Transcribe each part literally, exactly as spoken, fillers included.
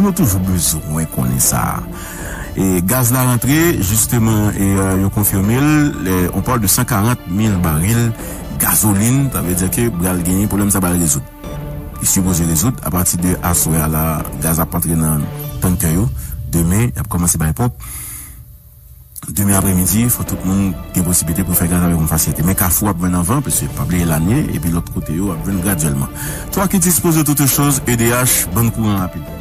Nou toujou bezwen konnen sa. E gaz la rantre, jisteman, e, euh, yo konfime l, le, on parle de cent quarante mille baril gazolin, sa vle di ke pral genyen pwoblèm sa pral rezoud. Li sipoze rezoud, apati de aswè a la, gaz ap antre nan tanker yo, demen, y ap kòmanse bay ponp. Demen apremidi, fò tout moun gen posiblite pou fè gaz avèk yon fasilite. Men Kafou ap jwenn anvan, paske pa bliye lanye, epi lòt kote yo ap jwenn gradyèlman. Toi qui disposes de toutes choses, E D H, bann kouran rapid.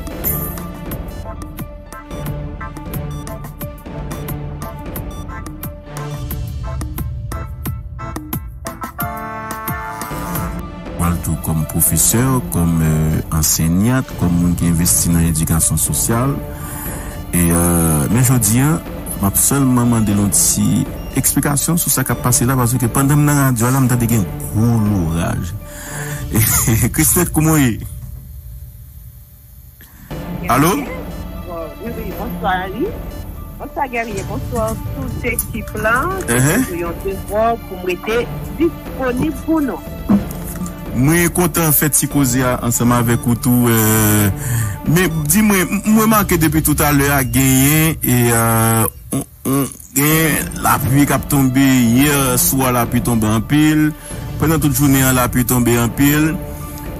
Pral tou kòm pwofesè, kòm, euh, ansèyant, kòm moun ki envesti nan edikasyon sosyal. E, euh, men jodi a, m ap sèlman mande l yon ti eksplikasyon sou sa k ap pase la, paske pandan m nan radyo a la, m tande gen gwo loraj. Christette, kouman w ye? Alo? Wi, wi, bonswa, Henry. Bonswa, Guerrier. Bonswa, tout ekip la. Ehè. Se toujou yon devwa pou m rete disponib pou nou. Mwen kontan fè ti koze a ansanm avèk ou tou. Euh, men di mwen, m, m remake depi toutalè a genyen e, euh, on, on, gen lapli k ap tonbe. Yè swa, lapli tonbe anpil. Pandan tout jounen an, lapli tonbe anpil.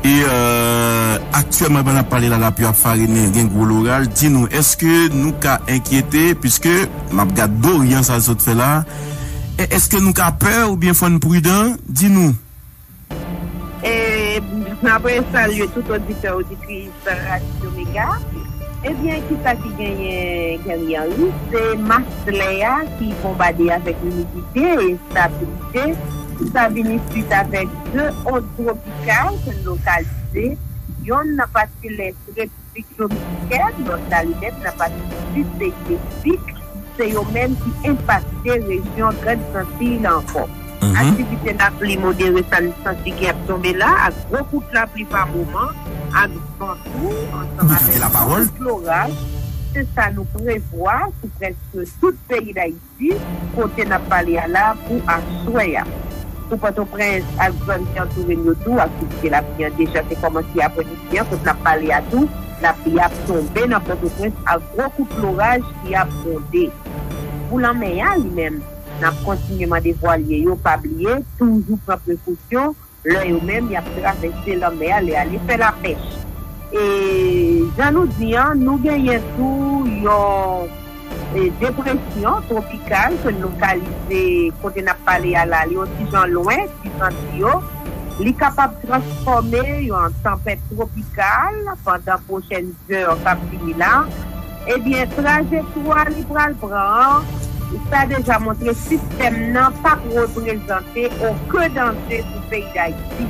E, euh, aktyèlman, pandan n ap pale la, lapli ap farennen, gen gwo loraj. Di nou, èske nou ka enkyete, piske m ap gad Dorian sa l sot fè la? E, èske nou ka pè oubyen fò n pridan? Di nou. E, n ap salye tout oditè, oditris Radyo Mega. Ebyen, kisa ki genyen, Guerrier Henry? Se maslè a ki bonbade avèk imidite, enstabilite. Sa vini swit avèk de ond twopikal ke n lokalize. Yonn nan pati lès Repiblik Dominikèn, lòt la li menm nan pati sid peyi Meksik. Se yo menm ki enpakte rejyon Grann Zantiy la ankò. Mhm. Aktivite lapli modere sa n santi ki ap tonbe la, ak gwo kout lapli pa moman, ak van tou, ansanm avèk gwo kout loraj, se sa nou prevwa sou prèske tout peyi Dayiti, kote n ap pale a la pou aswè a. Pou Pòtoprens ak zòn ki antoure n yo tou, aktivite lapli an deja te kòmanse aprèmidi an, kote n ap pale a tou, lapli ap tonbe nan Pòtoprens ak gwo kout loraj ki ap gwonde. Pou lanmè a, li menm, n ap kontinye mande vwalye yo pa bliye toujou pran prekosyon lè yo menm y ap travèse lanmè a, lè y ale fè lapèch. E jan nou di an, nou genyen tou yon, e, depresyon twopikal ke n lokalize kote n ap pale a la, li yon ti jan lwen, ti santi yo. Li kapab transfòme yon tanpèt twopikal pandan pwochèn zè k ap vini la, ebyen, trajektwa li pral pran an, sa deja montre sistèm nan p ap reprezante okenn danje pou peyi Dayiti.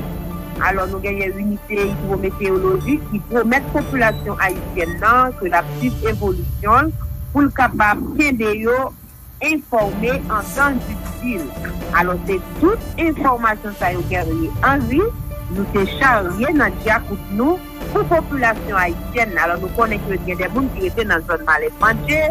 Alò, nou genyen inite idwometeyolojik ki pwomèt popilasyon ayisyèn nan ke l ap swiv evolisyon l pou l kapab kenbe yo enfòme an tan itil. Alò, se tout enfòmasyon sa yo, Guerrier Henry, nou te charye nan dyakout nou pou popilasyon ayisyèn. Alò, nou konnen ke gen de moun ki rete nan zòn Malè Pandje,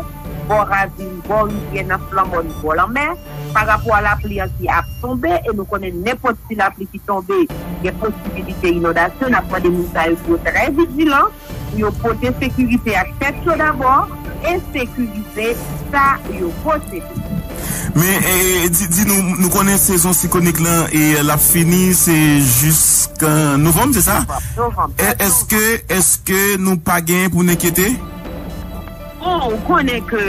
bò ravin, bò rivyè, nan flanmòn, bò lanmè, pa rapò a lapli an ki ap tonbe, e nou konnen nenpòt ti lapli ki tonbe, gen posibilite inondasyon. N ap mande moun sa yo pou yo trè vijilan, pou yo pote sekirite ak tèt yo dabò e sekirize sa yo posede. Men, e, di, di nou, nou konnen sezon siklonik lan, e, l ap fini, se jiskan novanm, se sa? Novanm. E, èske, èske nou pa gen pou n enkyete? Bon, ou konnen ke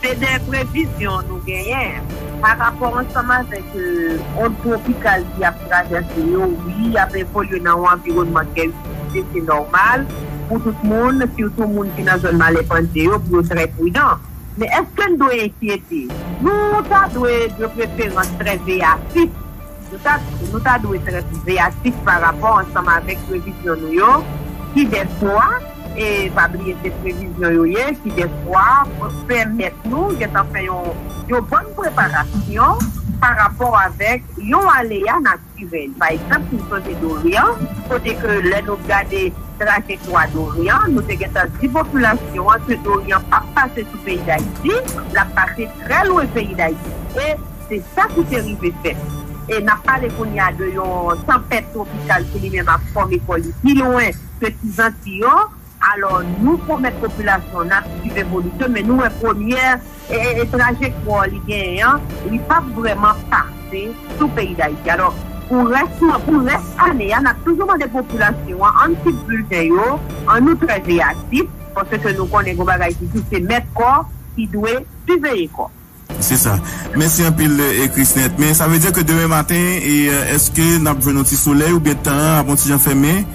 se de previzyon nou genyen. Pa rapò ansanm avèk, e, ond twopikal ki ap travèse yo, wi, y ap evolye nan yon anviwònman trè inisye, se nòmal pou tout moun, sitou moun ki nan zòn Malè Pandje yo, pou yo trè pridan. Men èske n dwe enkyete? Nou ta dwe, de preferans, trè veyatif. Nou ta, nou ta dwe trè veyatif pa rapò ansanm avèk previzyon nou yo, ki dèfwa, e pa bliye se previzyon yo ye, ki dèfwa pèmèt nou gentan fè yon, yon bòn preparasyon pa rapò avèk yon aleya natirèl. Pa egzanp, si n sonje Dorian, kote ke lè nou gade trajektwa Dorian, nou te gentan di popilasyon an ke Dorian p ap pase sou peyi Dayiti, l ap pase trè lwen peyi Dayiti. E se sa ki te rive fèt. E n ap pale kounye a de yon tanpèt twopikal ki li menm ap fòme kò li pi lwen ke Ti Zanti yo, Alò, nou pwomèt popilasyon an, n ap swiv evolisyon, men nou wè premyè e, e, e trajektwa li genyen an, li p ap vrèman pase sou peyi Dayiti. Alò, pou rès, pou rès ane a, n ap toujou mande popilasyon an, ann swiv bilten yo, ann nou trè veyatif, paske nou konnen gon bagay ki di se mèt kò ki dwe siveye kò. Se sa. Mèsi anpil, e, Krisnèt. Men sa vle di ke demen maten, e, e, èske n ap jwenn yon ti solèy oubyen tan an ap yon ti jan fèmen?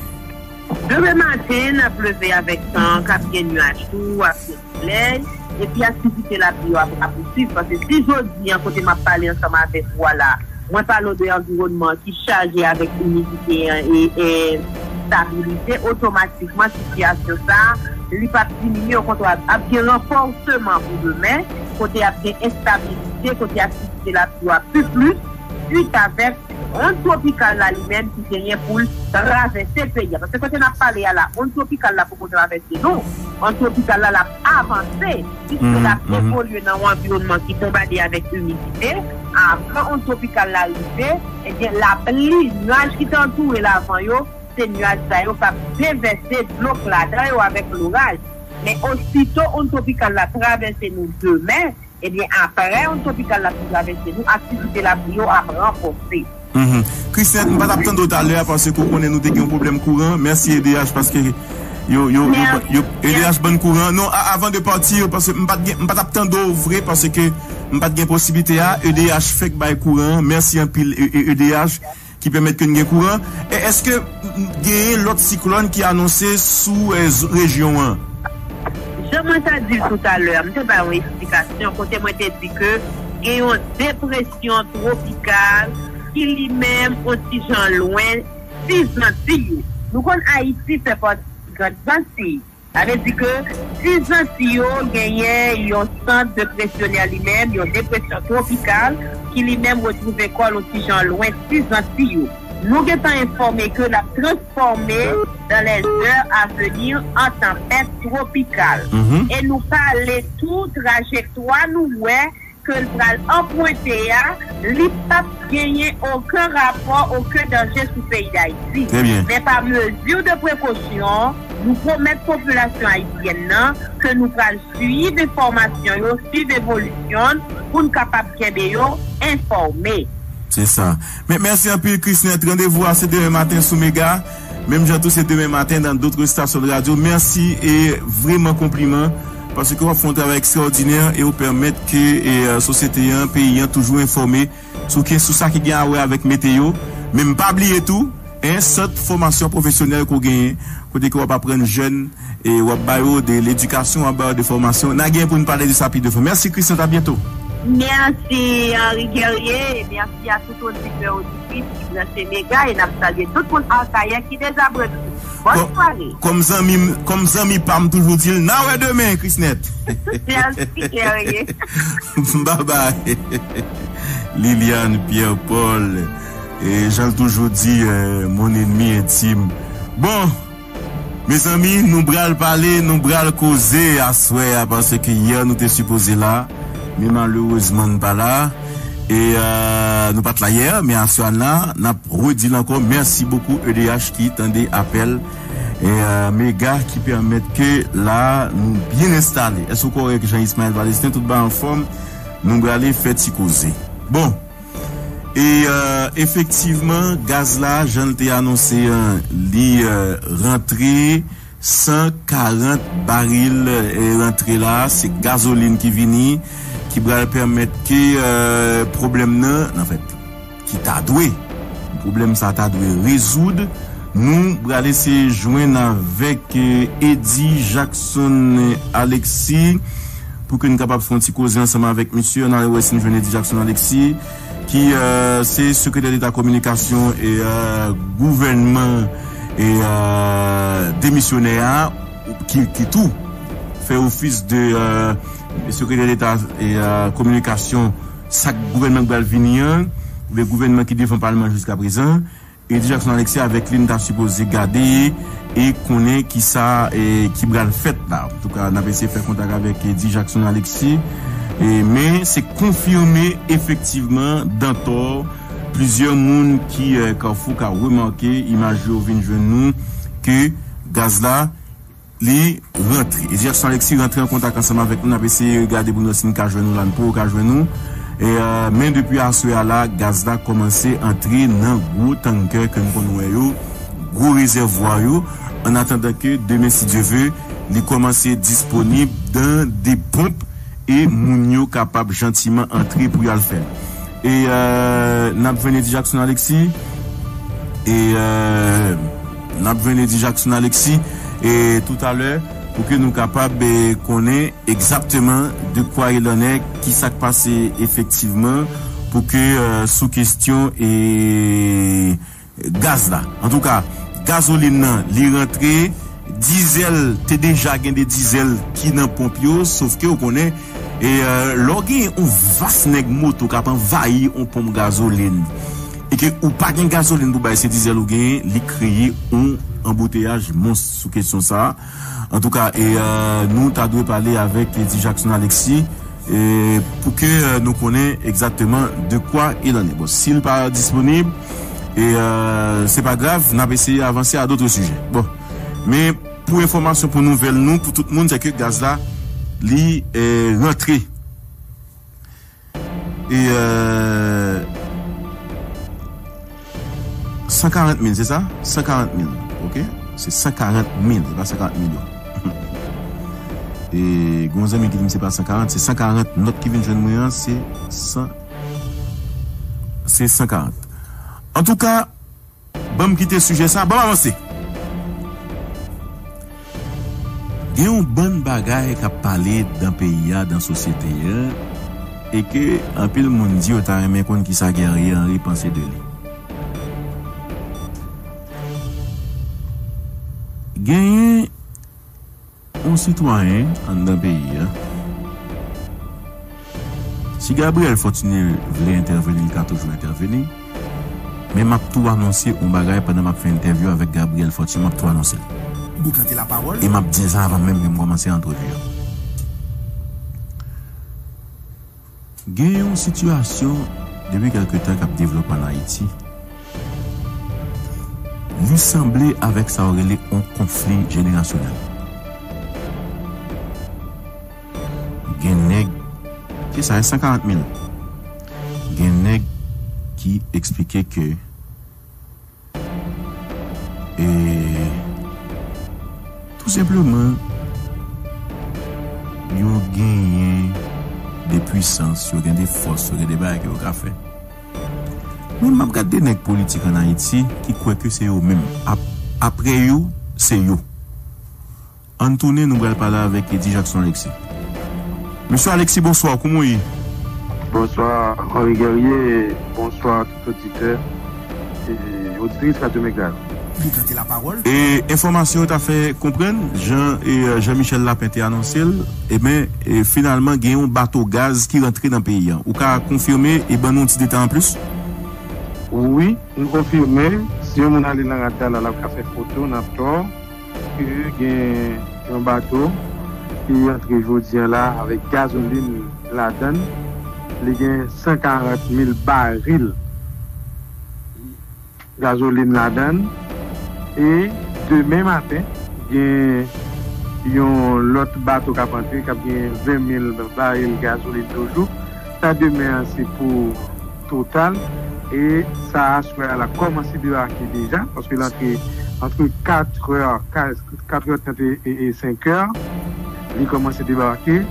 Demen maten, n ap leve avèk tan an k ap gen nyaj tou, ap gen solèy, epi aktivite lapli yo ap rapouswiv. Paske si jodi an, kote m ap pale ansanm avèk ou a la, mwen pale w de anviwònman ki chaje avèk imidite an e enstabilite, otomatikman sitiyasyon sa a, li p ap diminye, okontrè, ap gen ranfòseman pou demen, kote ap gen enstabilite, kote aktivite lapli yo ap pi plis, swit avèk ond twopikal la li menm ki genyen pou l travèse peyi a. Paske kote n ap pale a la, ond twopikal la poko travèse nou. Ond twopikal la, l ap avanse, piske l ap evolye nan yon anviwònman ki bonbade avèk imidite. Avan ond twopikal la rive, ebyen, lapli, nyaj ki te antoure l avan yo, se nyaj sa yo k ap devèse dlo k ladan yo avèk loraj. Men osito ond twopikal la travèse nou demen, ebyen, aprè ond twopikal la fin travèse nou, aktivite lapli yo ap ranfòse. Mhm. Christian, m pa t ap tande w talè a paske w konnen nou te gen yon pwoblèm kouran. Mèsi E D H paske yo, yo, yo, yo, E D H ban n kouran. Non, a- avant de partir, paske m pa t gen, m pa t ap tande w vre paske m pa t gen posiblite a. E D H fèk bay kouran. Mèsi anpil, E- E- E D H, ki pèmèt ke n gen kouran. E èske genyen lòt siklòn ki anonse sou, e, z- rejyon an? Jan mwen ta di l toutalè a, m te bay yon esplikasyon kote mwen te di ke gen yon depresyon twopikal ki li menm yon ti jan lwen ti Zantiy yo. Nou konn Ayiti fè pati Grand Zantiy. Sa vle di ke ti Zantiy yo genyen yon sant depresyonè li menm, yon depresyon twopikal, ki li menm retwouve kò l yon ti jan lwen ti Zantiy yo. Nou gentan enfòme ke l ap transfòme dans les heures à venir an tanpèt twopikal. E nou pale tou trajektwa nou wè ke l pral anprente a, li p ap genyen okenn rapò, okenn danje sou peyi Dayiti. Men pa mezi de prekosyon, nou pwomèt popilasyon ayisyèn nan ke nou pral swiv enfòmasyon yo, swiv evolisyon l, pou n kapab kenbe yo enfòme. Se sa. Men mèsi anpil, Christian. Randevou a se demen maten sou Mega. Menm jan tou, se demen maten dans d'autres stations de radio. Mèsi e vrèman konpliman. Paske w ap fè yon travay ekstraòdinè e w pèmèt ke e, e, sosyete an, peyi an toujou enfòme sou ke, sou sa ki gen a wè avèk meteyo. Men m pa bliye tou, en, sant fòmasyon pwofesyonèl ke w genyen, kote ke w ap aprann jèn e w ap ba yo de ledikasyon, w ap ba yo de fòmasyon. N a gen pou n pale de sa pi devan. Mèsi, Christian, à bientôt. Mèsi, Henri Guerrier, e mèsi a tout oditè, oditris ki branche Mega, e n ap salye tout moun Akayè ki deja branche. Bòn sware. Kòm zanmi m, kòm zanmi pa m toujou di l, n a wè demen, Krisnèt. Mèsi, Guerrier. Babay. Liliane Pierre Paul, e jan l toujou di, e, mon ennemi intime. Bon, mezanmi, nou pral pale, nou pral koze aswè a, paske yè nou te sipoze la, men malerezman n pa la. E, e, nou pa t la yè, men aswè a n la, n ap redi l ankò. Mèsi bokou E D H ki tande apèl e, e, Mega ki pèmèt ke la nou byen enstale. Èske w kòrèk, Jean Ismaël Palestin? Tout bagay anfòm, nou prale fè ti koze. Bon, e, e, efektivman, gaz la, jan l te anonse an, li, e, rantre san karant baril, e, rantre la, se gazolin ki vini, ki pral pèmèt ke, e, pwoblèm nan, anfèt, ki ta dwe, pwoblèm sa ta dwe rezoud. Nou pral eseye jwenn avèk, e, Eddy Jackson Alexis pou ke n kapab fè yon ti koze ansanm avèk misye. Ann ale wè si n jwenn Eddy Jackson Alexis, ki, e, se sekretè deta kominikasyon e, e, gouvènman e, e, demisyonè a, ki, ki tou fè ofis de, e, sekretè deta e, e, kominikasyon sa k gouvènman k pral vini an, oubyen gouvènman ki devan palman jiska prezan. Eddy Jackson Alexis avèk li n ta sipoze gade e konnen kisa, e, ki pral fèt la. Antouka, n ap eseye fè kontak avèk Eddy Jackson Alexis. E, men se konfime efektivman, dantò, plizyè moun ki, e, Kafou ka remake, imaj yo vin jwenn nou, ke gaz la li rantre. Eddy Jackson Alexis rantre an kontak ansanm avèk nou. N ap eseye gade pou n wè si n ka jwenn ou la, n poko ka jwenn ou. E, euh, men depi aswè a la, gaz la kòmanse antre nan gwo tankè ke n konn wè yo, gwo rezèvwa yo. An atandan ke demen, si Dye ve, li kòmanse disponib dan de ponp e moun yo kapab jantiman antre pou y al fè l. E, euh, n ap jwenn Eddy Jackson Alexis. E, euh, n ap jwenn Eddy Jackson Alexis. E toutalè, pou ke nou kapab, e, konnen egzakteman de kwa il en est, ki sa k pase efektivman, pou ke, euh, sou kesyon, e, gaz la. Antouka, gazolin nan, li rantre, dizèl, te deja gen de dizèl ki nan ponp yo, sof ke w konnen, e, euh, lè w gen yon vas nèg moto k ap anvayi yon ponp gazolin, e ke ou pa gen gazolin pou bay, se dizèl ou genyen, li kreye yon anbouteyaj mons sou kesyon sa a. Antouka, e, euh, nou ta dwe pale avèk Eddy Jackson Alexis, e, pou ke, euh, nou konnen egzakteman de kwa il en est. Bon, si l pa disponib, e, euh, se pa grav, n ap eseye avanse a dòt sijè. Bon, men pou enfòmasyon, pou nouvèl nou, pou tout moun, se ke gaz la, li, e, rantre. E, euh, san karant mil, se sa? San karant mil, oke? Se san karant mil, se pa san karant milyon. E gon zanmi ki di m se pa san karant, se san karant. Nòt ki vin jwenn mwen an, se san, se san karant. Antouka, ban m kite sijè sa, ban m avanse. Gen yon bann bagay k ap pale dan peyi a, dan sosyete a, e ke anpil moun di yo ta renmen konn kisa Guerrier Henry panse de li. Genyen yon sitwayen anndan peyi a. Si Gabriel Fortuné vle entèveni, li ka toujou entèveni. Men m ap tou anonse yon bagay pandan m ap fè entèvyou avèk Gabriel Fortuné, m ap tou anonse l. Boukante lapawòl. E m ap di sa avan menm ke m kòmanse antrevi a. Gen yon sitiyasyon depi kèlke tan k ap devlope ann Ayiti. Li sanble avèk sa yo rele yon konfli jenerasyonèl. Gen nèg, se sa, e san karant mil. Gen nèg ki eksplike ke, e, tou senpleman, yo genyen de pwisans, yo gen de fòs, yo gen de bagay ke yo ka fè. Men m ap gade de nèg politik ann Ayiti ki kwè ke se yo menm. Ap-, apre yo, se yo. Ann tounen, nou pral pale avèk Eddy Jackson Alexis. Mesye Alexis, bonswa, kouman w ye? Bonswa, Henry Guerrier, bonswa tout oditè e oditris Radyo Mega. Boukante lapawòl. E enfòmasyon yo ta fè konprann, jan, e, euh, Jean Michel Lapin te anonse l, e ben, e finalman, gen yon bato gaz ki rantre nan peyi a. Ou ka konfime e ban nou yon ti detay anplis? Wi, m konfime. Si yon moun ale nan radar la, l ap ka fè foto nan tò ke gen yon bato ki rantre jodi a la avèk gazolin ladan l. Li gen san karant mil baril gazolin ladan l. E demen maten, gen yon lòt bato k ap antre, k ap gen ven mil baril gazolin toujou. Sa demen an, se pou Total. E sa aswè a, l ap kòmanse debake deja, paske l antre antre katrè, katrè trant e, e, e senkè. Li kòmanse debake.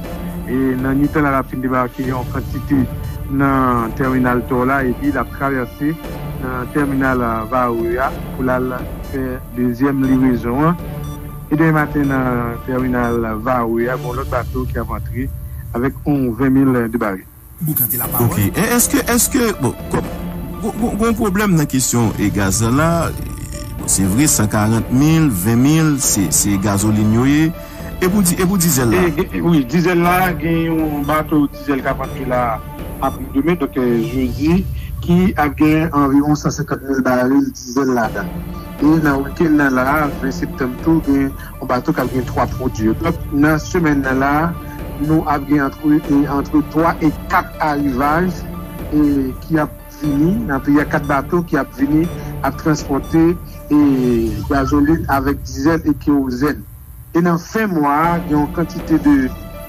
E nan mitan la, l ap fin debake yon kantite nan tèminal tò la, epi l ap travèse nan tèminal, a, Varreux a pou l al fè dezyèm livrezon an. E demen maten, nan tèminal Varreux a, gen yon lòt bato ki ap antre avèk yon ven mil de baril. Boukante lapawòl. Ok. E èske, èske, bon, kòm, gon, gon, gon pwoblèm nan kesyon e gaz la la, e, bon, se vre, san karant mil, ven mil, se, se gazolin yo ye. E pou di-, e pou dizèl la? E, e, wi, dizèl la, gen yon bato dizèl k ap antre la apre demen, donk, e, jodi, ki ap gen anviwon san senkant mil baril dizèl ladan. E nan wikenn nan la, ven septanm tou, gen yon bato k ap gen twa pwodui yo. Donk, nan semèn nan la, nou ap gen antre, e, antre twa e kat arivaj, e, ki ap vini nan peyi a, kat bato ki ap vini ap transpòte, e, gazolin avèk dizèl e kerozèn. E nan fen mwa a, gen yon kantite de,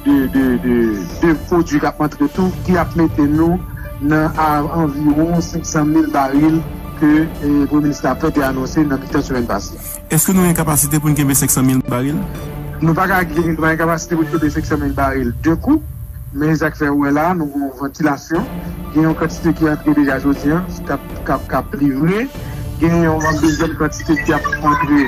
de, de, de, de pwodui k ap antre tou, ki ap mete nou nan a, anviwon senk san mil baril ke, eh, Premye Minis la fè te anonse nan mitan semèn pase a. Èske nou gen kapasite pou n kenbe senk san mil baril? Nou pa ka gen, nou pa gen kapasite pou n kenbe senk san mil baril de kou, men sa k fè ou wè la, nou gen yon vantilasyon, gen yon kantite ki antre deja jodi a, k ap, k ap, k ap livre, gen yon dezyèm kantite ki ap antre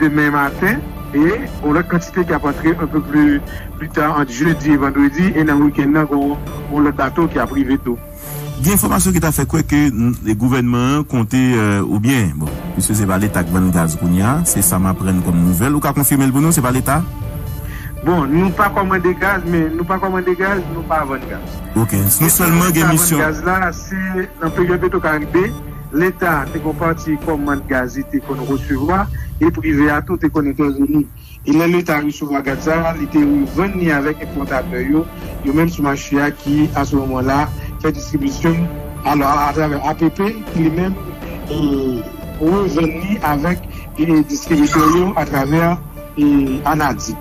demen maten, e yon lòt kantite ki ap antre un peu plus, plus tard, ant jedi e vandredi, e nan wikenn nan, gen yon, yon lòt bato ki ap rive tou. Gen enfòmasyon ki ta fè kwè ke n-, gouvènman an konte, euh, oubyen, bon, piske se pa Leta k vann gaz kounye a, se sa m aprann kòm nouvèl. Ou ka konfime l pou nou, se pa Leta? Bon, nou pa kòmande gaz, men nou pa kòmande gaz, nou pa vann gaz. Ok, nou sèlman gen misyon. Leta vann gaz la, se nan peryòd Petwokaribe, Leta te gon pati kòmand gaz li te konn resevwa, e prive a tou te konn entèveni. E lè Leta resevwa gaz sa a, li te revann li avèk enpòtatè yo, yo menm sou mache a ki, a se moman la, fè distribisyon, alò, atravè A P P, ki li menm, e, revann li avèk, e, distribitè yo atravè, e, Anadi.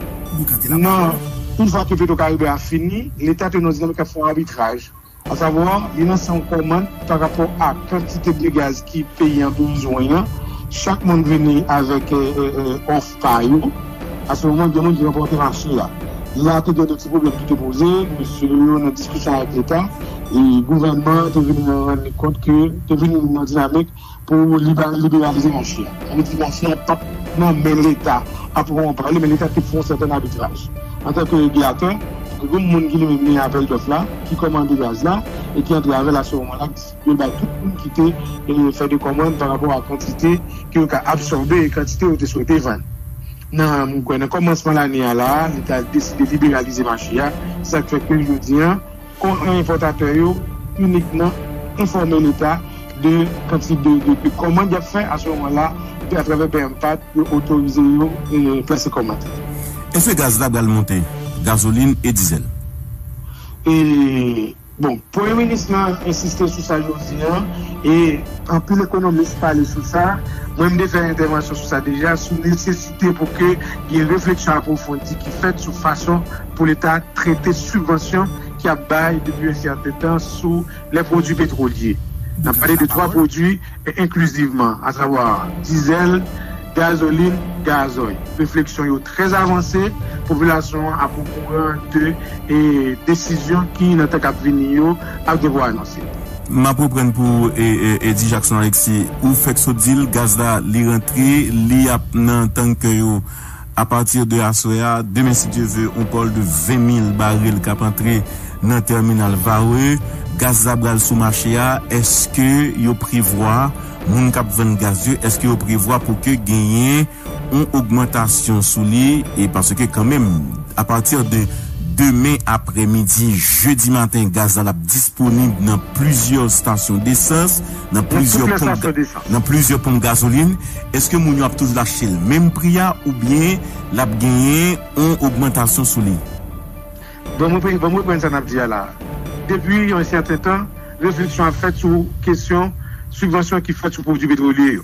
Nan, yon fwa ke Petwokaribe a fini, Leta te nan yon dinamik ap fè yon abitraj. Asavwa, li lanse yon kòmand pa rapò a kantite de gaz ki peyi an bezwen an. Chak moun vini avèk, eh, eh, eh, òf pa yo. A se moman, gen moun ki ranpòte mache a. La, te gen de ti pwoblèm ki te poze, mesye yo nan diskisyon avèk Leta, e gouvènman te vin rann li kont ke, te vin nan dinamik pou liba-, liberalize mache a. Sa vle di mache a p ap nan men Leta a pwoprèman pale, men Leta te fè yon sèten abitraj. Antanke regilatè, pou ke moun ki li menm li apèl dòf la, ki kòmande gaz la, e ki antre avè l a se moman la, ki distribye l bay tout moun ki te, e, fè de kòmann pa rapò a kantite ke yo ka absòbe e kantite yo te swete vann. Nan, mwen kwè, nan kòmansman lane a la, Leta deside liberalize mache a. Se sa k fè ke jodi a, kon enpòtatè yo inikman enfòme Leta de kantite de, de, de kòmand y ap fè a se moman la, atravè P M pat, yo otorize yo, e, plase kòmand. Èske gaz la pral monte? Gazolin e dizèl? E, bon, Premye Minis lan ensiste sou sa jodi a, e anpil ekonomis pale sou sa. Mwen, m te fè entèvansyon sou sa deja, sou nesesite pou ke gen refleksyon apwofondi ki fèt sou fason pou Leta trete sibvansyon ki ap bay depi yon sèten tan sou lè pwodui petwolye. N ap pale de twa pwodui, e, enklizivman, asavwa dizèl, gazolin, gazòy. Refleksyon yo trè avanse, popilasyon an ap okouran de, e, desizyon ki nan tan k ap vini yo ap gen pou anonse. M ap reprann pou, e, e, Eddy Jackson Alexis, ou fèk sot di l, gaz la, li rantre, li ap nan tank yo. Apati de aswè a, demen, si Dye ve, on pòl de ven mil baril k ap antre nan tèminal Varreux. Gaz la pral sou mache a. Èske yo prevwa moun k ap vann gaz yo, èske yo prevwa pou ke genyen yon ogmantasyon sou li? E paske kanmenm, apati de demen aprèmidi, jedi maten, gaz la, l ap disponib nan plizyè estasyon desans, nan plizyè ponp ga-, nan plizyè ponp gazolin. Èske moun yo ap toujou achte l menm pri a, oubyen l ap genyen yon ogmantasyon sou li? Bon, mwen pre-, bon, mwen reprann sa n ap di a la. Depi yon sèten tan, refleksyon ap fèt sou kesyon sibvansyon ki fèt sou pwodui petwolye yo.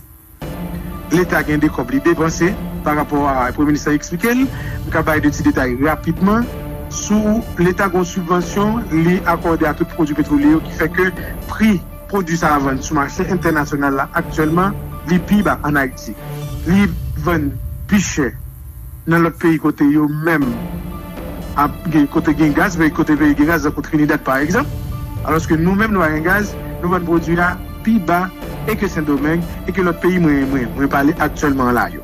Leta gen de kòb li depanse pa rapò a, Premye Minis la eksplike l. M ka bay de ti detay rapidman. Sou Leta gen yon sibvansyon li akòde a tout pwodui petwolye yo ki fè ke pri pwodui sa a vann sou mache entènasyonal la aktyèlman, li pi ba ann Ayiti. Li vann pi chè nan lòt peyi kote yo menm ap gen, kote gen gaz, peyi kote peyi gen gaz, tankou Trinidad pa egzanp. Alòske nou menm nou pa gen gaz, nou vann pwodui a pi ba e ke Sendomeng e ke lòt peyi mwen, mwen, mwen pale aktyèlman la yo.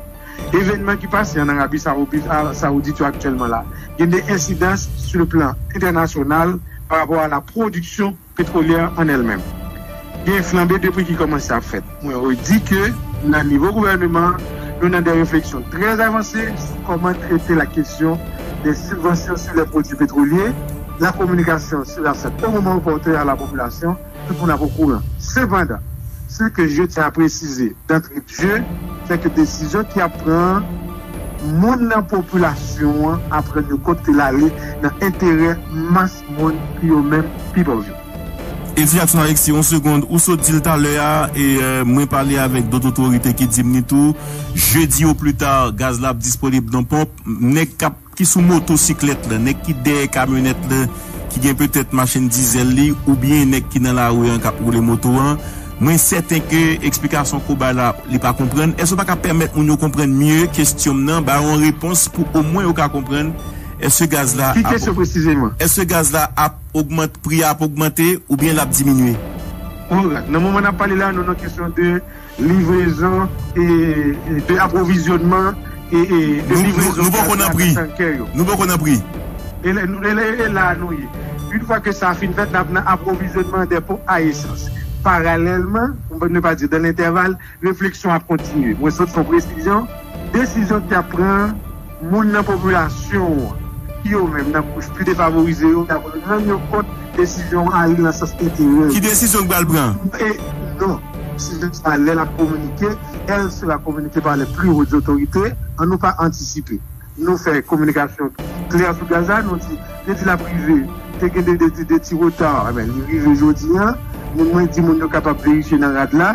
Evènman ki pase an Arabi Saoudi, a, Saoudit yo aktyèlman la, gen de ensidans sou le plan entènasyonal pa rapò a la pwodiksyon petwolyè an èl menm. Gen flanbe de pri ki kòmanse ap fèt. Mwen redi ke nan nivo gouvèneman, nou nan de refleksyon trè avanse sou kòman trete la kesyon de sibvansyon sou lè pwodui petwolye. La communication sera faite au moment opportun à la population, tout moun ap okouran. Sepandan, ce que je tiens à préciser d'entrée de jeu, se ke desizyon ki ap pran an, moun nan popilasyon an ap rann yo kont ke l ale nan enterè mas moun ki yo menm pi pòv yo. Eddie Jackson Alexis, yon segonn, ou sot di l talè a, e euh, mwen pale avèk dòt otorite ki di m ni tou, jedi o pli ta, gaz la ap disponib nan ponp. Nèg k ap ki sou motosiklèt la, nèg ki dèyè kamyonèt la, ki gen petèt machin dizèl li, oubyen nèg ki nan lari an k ap woule moto an, mwen sèten ke eksplikasyon ke w bay la, li pa konprann. Èske w pa ka pèmèt moun yo konprann mye kesyon m nan, ba yo yon repons pou omwen yo ka konprann èske gaz la Ki ap kesyon presizeman? Èske gaz la ap ogmante, pri a ap ogmante, oubyen l ap diminye? Orat, nan moman n ap pale la, nou nan kesyon de livrezon e, e de apwovizyonnman e, e de Nou, nou, livrezon nou poko gaz nan la pri. Nan tankè yo. Nou poko nan pri. E lè nou e lè e la nou ye. Yon fwa ke sa fin fèt, n ap nan apwovizyonnman de ponp a esans. Paralèlman, pou ne pa di dan lentèval, refleksyon ap kontinye. Mwen sot fè yon presizyon, desizyon ki ap pran, moun nan popilasyon an, ki yo menm nan kouch pi defavorize yo, ta pral rann yo kont desizyon an ale nan sans enterè yo. Ki desizyon k pral pran? E non, desizyon sa lè l ap kominike, elle sera communiquée par les plus hautes autorités, an nou pa antisipe. Nou fè kominikasyon klè sou gaz la, nou di, jedi l ap rive, te gen de, de, de, de ti reta, men li rive jodi a, men mwen di moun yo kapab verifye nan rad la,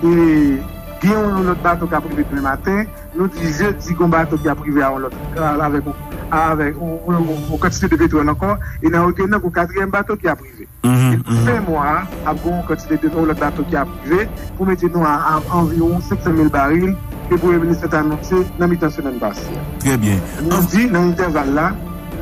e gen yon lòt bato k ap rive demen maten, nou di jedi gon bato ki ap rive a yon lòt, a, avèk, a, avèk yon, yon, yon, yon kantite de petwòl ankò, e nan Ogden nan gon katriyèm bato ki ap rive. Mhm, mhm. Fen mwa a, ap gon yon kantite de yon lòt bato ki ap rive, pou mete nou a, a anviwon senk san mil baril, ke Premye Minis te anonse nan mitan semèn pase a. Trè byen. Nou di, nan entèval la,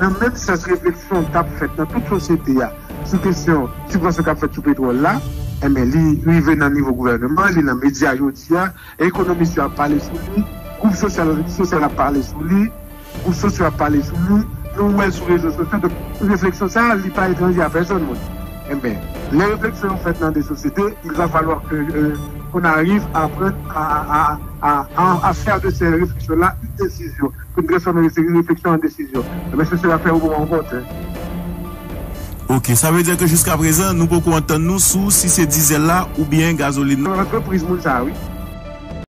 nan menm sans refleksyon k ap fèt nan tout sosyete a, sou kesyon sibvansyon k ap fèt sou petwòl la, enben, li rive nan nivo gouvèneman, li nan medya jodi a, ekonomis yo ap pale sou li, gwoup sosyal, sosyal ap pale sou li, gwoup sosyo ap pale sou li, nou wè l sou rezo sosyo, donk, refleksyon sa a, li pa etranje a pèsonn, moun. Enben, lè refleksyon yo fèt nan de sosyete, il va falloir que, euh, qu'on arrive à prendre, à, à, à, à, à faire de ces réflexions-là une décision, pou n transfòme refleksyon an desizyon. Enben, se sela fè ou bon an vòt, hein. Ok, sa vle di ke jiska prezan, nou poko antann nou sou si se dizèl la oubyen gazolin nan. Antrepriz moun sa a, wi.